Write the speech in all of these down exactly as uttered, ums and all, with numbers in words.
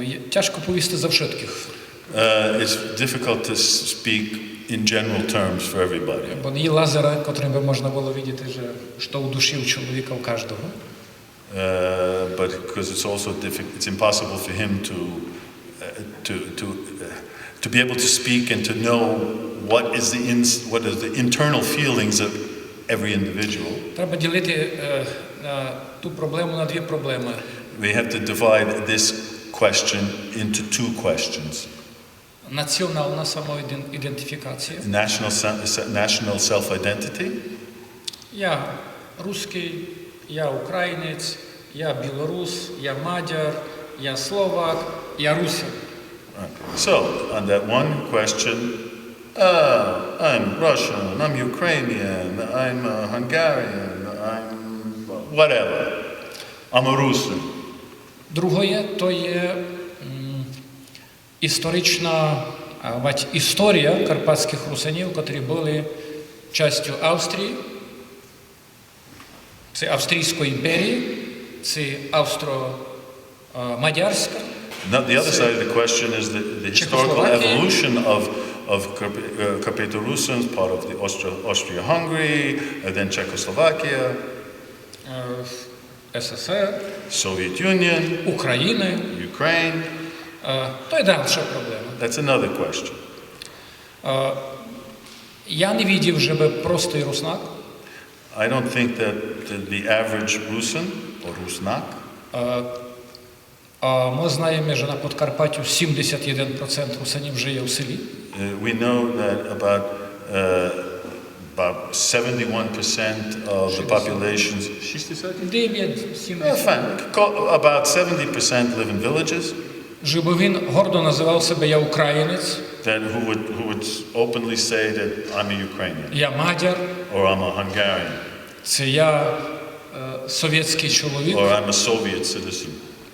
Є- Тяжко повісти за вшыткых. Uh, it's difficult to s- speak in general terms for everybody. Бо не є лазера, котрым бы можна было видіти, же што у душі у чоловіка у каждого. Uh, but because it's also difficult, it's impossible for him to uh, to to uh, to be able to speak and to know what is the ins- what is the internal feelings of every individual. Треба ділити е, е, ту проблему на дві проблемы. We have to divide this question into two questions: Національна самоідентифікація. National se- se- national self-identity. Я русский, я українець, я білорус, я мадяр, я словак, я русин. So, on that one question, uh, I'm Russian, I'm Ukrainian, I'm uh, Hungarian, I'm whatever. I'm a Rusin. Другоє, то є м, історична а, вать, історія карпатськых русинів, котрі были частю Австрії, ци Австрійської імперії, ци австро-мадярська. Now, the other side of the question is the, the historical Czechoslovakia. Evolution of, of Carp- uh, Carpato-Rusins, part of the Austro- Austria-Hungary, and then Czechoslovakia, е, СССР, Soviet Union, України. Ukraine. Е, То є дальша проблема. That's another question. Е, Я не видів, же бы простый руснак I don't think that the, the average Rusin or Rusnak, А мы знаєме, же на Подкарпатю сімдесят єден процент русинів жиє у селі. uh, we know that about uh, about seventy-one percent of the population, Девять, сім. uh, fine, co- about seventy percent live in villages, Же бы він гордо называв себе «я українець», that who would who would openly say that I'm a Ukrainian «я мадяр», or I'm a Hungarian «ци я е, совєтськый чоловік». or I'm a Soviet citizen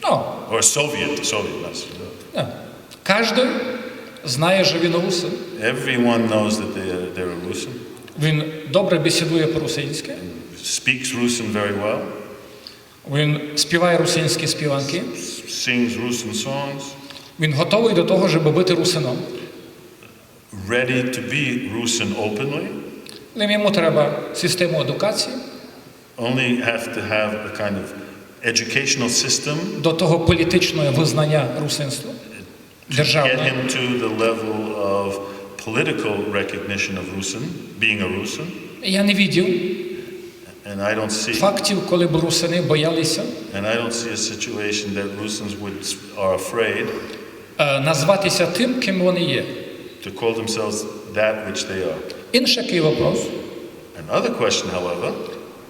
Ну, or Soviet Soviet. That's, е, каждый знає, же він русин. Everyone knows that they are, they're a Rusin. Він добре бесідує по-русинськы, Speaks Rusin very well. він співає русинські співанкы, Sings Rusin songs. він готовый до того, же быти русином. Ready to be Rusin openly. Лем йому треба систему едукації, Only have to have a kind of educational system до того політичного визнаня русинства get державного. Him to the level of political recognition of Rusin, being a Rusin. Я не видів And I don't see фактів, коли б русини боялися and I don't see a situation that Rusins would are afraid е, назватися тим, ким вони є. to call themselves that which they are. Інший вопрос. Another question, however,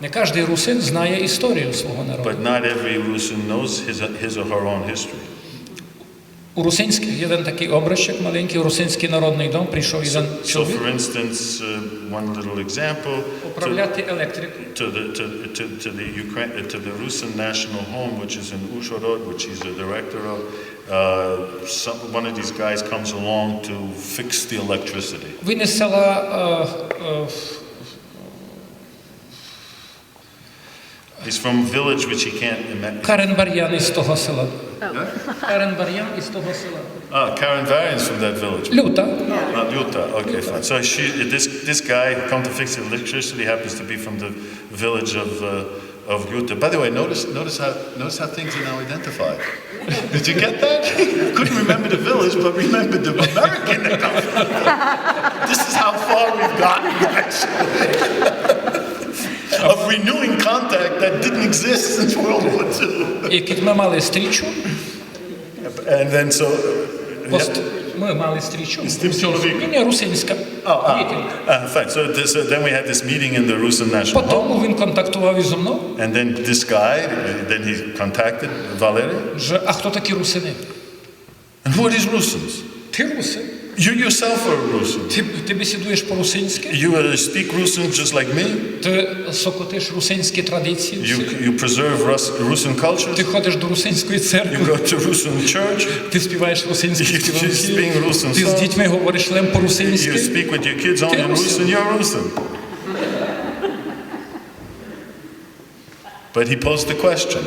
Не кожен русин знає історію свого народу. but not every Rusin knows his his or her own history. У русинських, єден такый образчик маленькый, у русинськый народный дом прийшов єден So, чоловік for instance, uh, one little example to, управляти електрику. to the to, to, to the Ukraine uh, to the Rusin National Home, which is in Uzhhorod, which he's a director of. Uh, some, one of these guys comes along to fix the electricity. Він із села е, е, He's from a village which he can't imagine. Карен Барян із того села. Карен Барян із того села. Ah, Karen Varian's from that village. Люта. Not Yuta. Okay, fine. So she, this this guy who come to fix the electricity happens to be from the village of uh, of Yuta. By the way, notice notice how notice how things are now identified. Did you get that? Couldn't remember the village, but remembered the American that comes from. This is how far we've gotten, actually. Of renewing contact that didn't exist since World War Two. І кіт ми мали стрічу, And then so. пост- ми мали стрічу. З тим чоловіком. Ні, ні, русинська. Oh, ah, Діти. Ah, fine. So, this, uh, then we had this meeting in the Rusin National Home, Потім він контактував ізо мнов, and then this guy, uh, then he contacted Valery. Же, а хто такі русини? And who are these Rusins? Ти русин? You yourself are a Rusin. Ти, ти бесідуєш по-русинськи? You uh, speak Rusin just like me. Ти сокотиш русинські традиції? You, you preserve Rus- Rusin culture. Ти ходиш до русинської You церкви? Go to Rusin church. Ти співаєш русинські You, you співанки? sing Rusin Ти з songs. Дітьми говориш лем You по-русинськи? Speak with your kids only Ти in Rusin. Rusin. You're Rusin. But he posed the question.